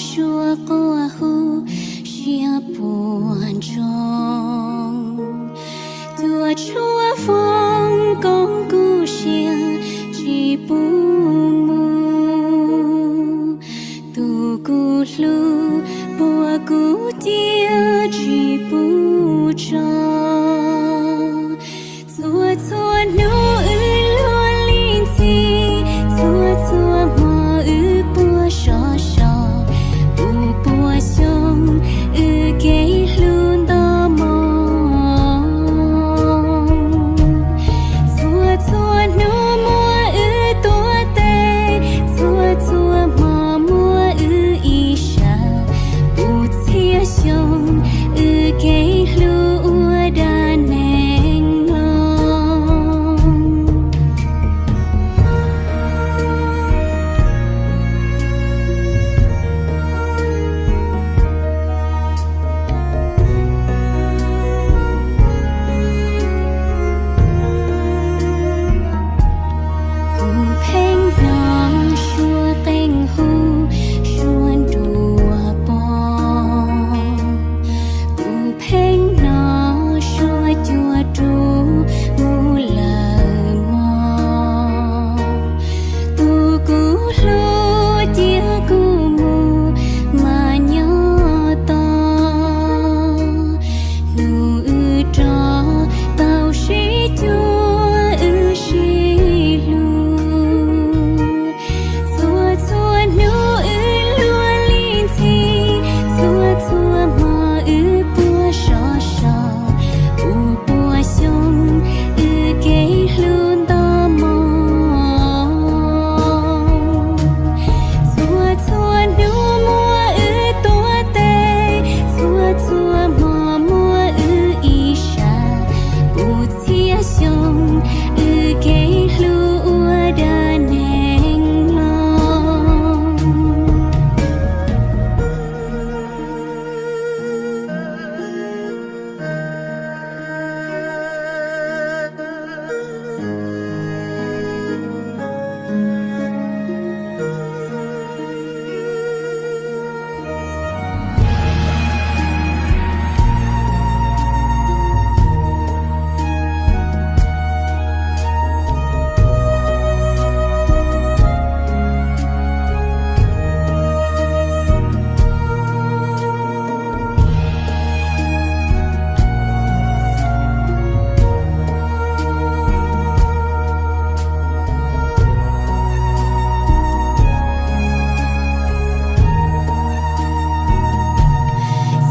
Suab quaj hu siab puas ntsoog, cuaj tshuab foob koob kuj siab tsis pub mus. Tus kuv hlub puas kuv cia tsis pub tso. Txhua txhua hnub wb luag li ntxhi, txhua txhua hmo wb puag sov so, puas puas xyoo wb kev hlub nto moo. Txhua txhua hnub muab wb tuav tes, txhua txhua hmo muab wb ib sab, puas txhiab xyoo wb kev hlub ua dab neeg mloog. Kuv pheej hnov suab qeej hu, suab nruas poob. Kuv pheej hnov suab cuag rub mus lawm mog. Tus kuv hlub cia kuv mus mas nyob tos, hnub wb rov tau sib cuag wb sib hlub. Txhua txhua hnub wb luag li ntxhi, txhua txhua hmo wb puag sov so, puas puas xyoo wb kev hlub nto moo. Txhua txhua hnub muab wb tuav tes, txhua txhua hmo muab wb ib sab, puas txhiab xyoo wb kev hlub ua dab neeg mloog.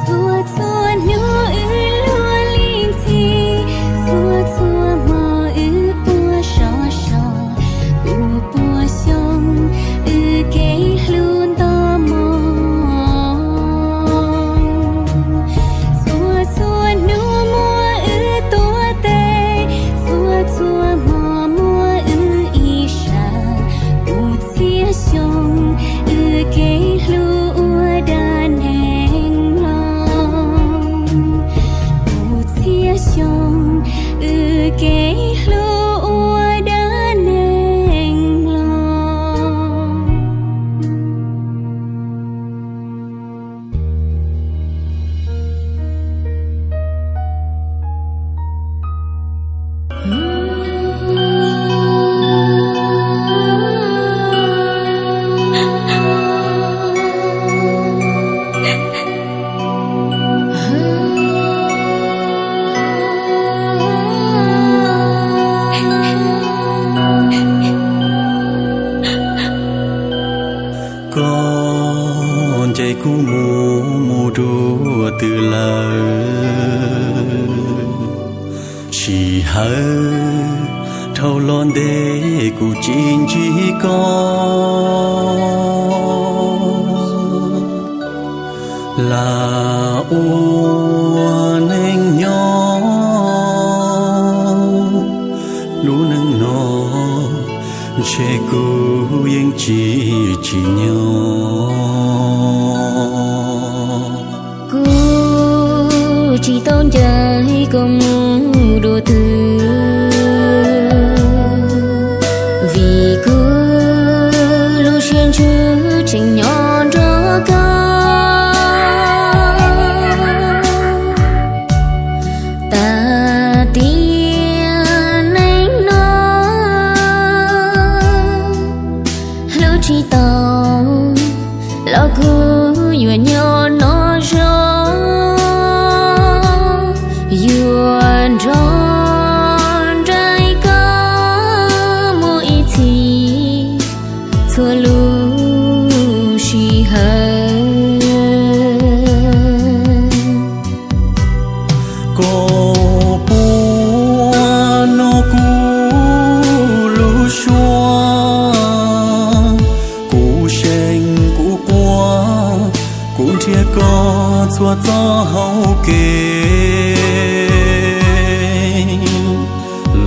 Txhua txhua hnub wb luag li ntxhi, txhua txhua hmo wb puag sov so, puas puas xyoo wb kev hlub nto moo. Txhua txhua hnub muab wb tuav tes, txhua txhua hmo muab wb ib sab, puas txhiab xyoo wb kev hlub ua dab neeg mloog. Puas txhiab xyoo wb kev hlub ua dab neeg mloog. Koj ncaim kuv mus mus dua twg lawm? Sij hawm dhau los ntev kuv tsis ntsib koj. Lam ua neej nyob lub neej no, ntshe kuv yeej tsis tsim nyog. Kuv tsis tau ncaim koj mus dua twg, vim kuv lub siab ntsws tseem nyob nrog koj. Kuv yuav nyob noj zoo, yuav nrog nraim koj mus ib txhis txhua lub sij hawm. Koj puas hnov kuv lub suab, kuv seem kuv quaj, kuv nrhiav koj txhua txoj hau kev,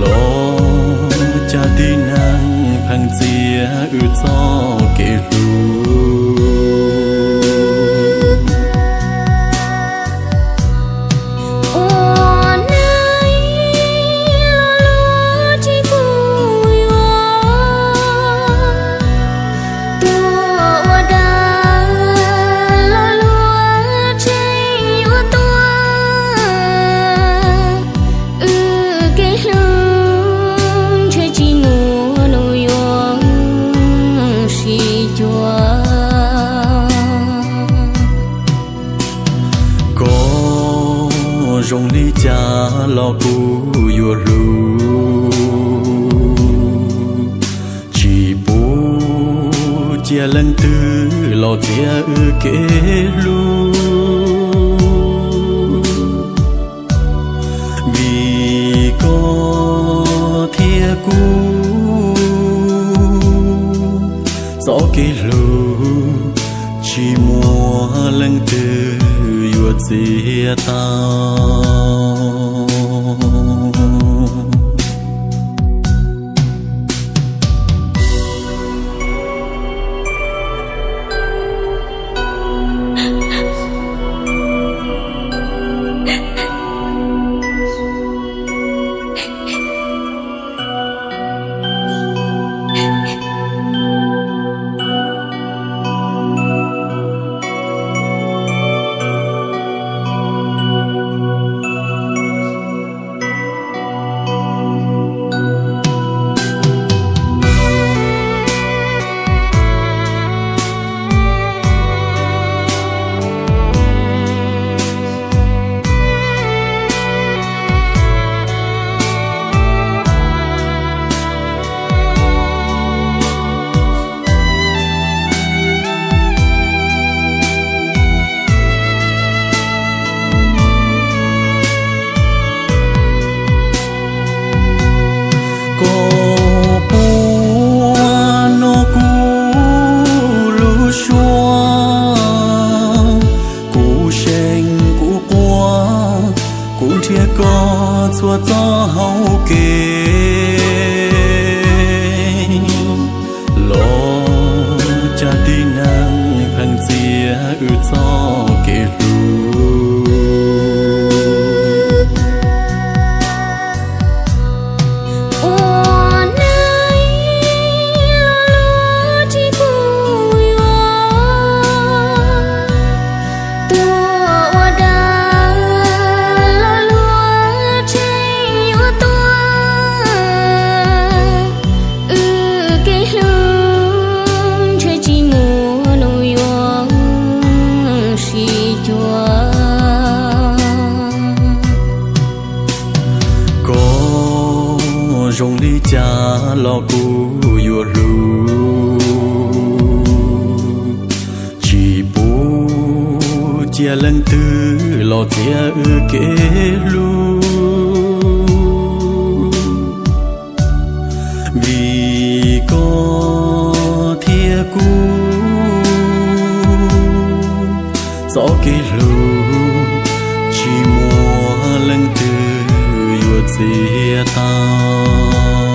los cas tib neeg pheej txiav wb txoj kev hlub. Ua neej los luag tsis pub yuav, tuag ua dab los luag tseem yuav tuag. Wb kev hlub ntshe tsis muaj nus yuav sib cuag. Koj zoo li cas los kuv yuav hlub, tsis pub cia leej twg los txiav wb kev hlub. Vim koj thiab kuv txoj kev hlub, tsis muaj leej twg yuav txiav tau. Koj puas hnov kuv lub suab, kuv seem kuv quaj, kuv nrhiav koj txhua txoj hau kev, los cas tib neeg pheej txiav wb txoj kev hlub. Ua neej los luag tsis pub yuav, tuag ua dab los luag tseem yuav tuag. Wb kev hlub ntshe tsis muaj nus yuav sib cuag. Koj zoo li cas los kuv yuav hlub, tsis pub cia leej twg los txiav wb kev hlub. Vim koj thiab kuv txoj kev hlub, tsis muaj leej twg yuav txiav tau.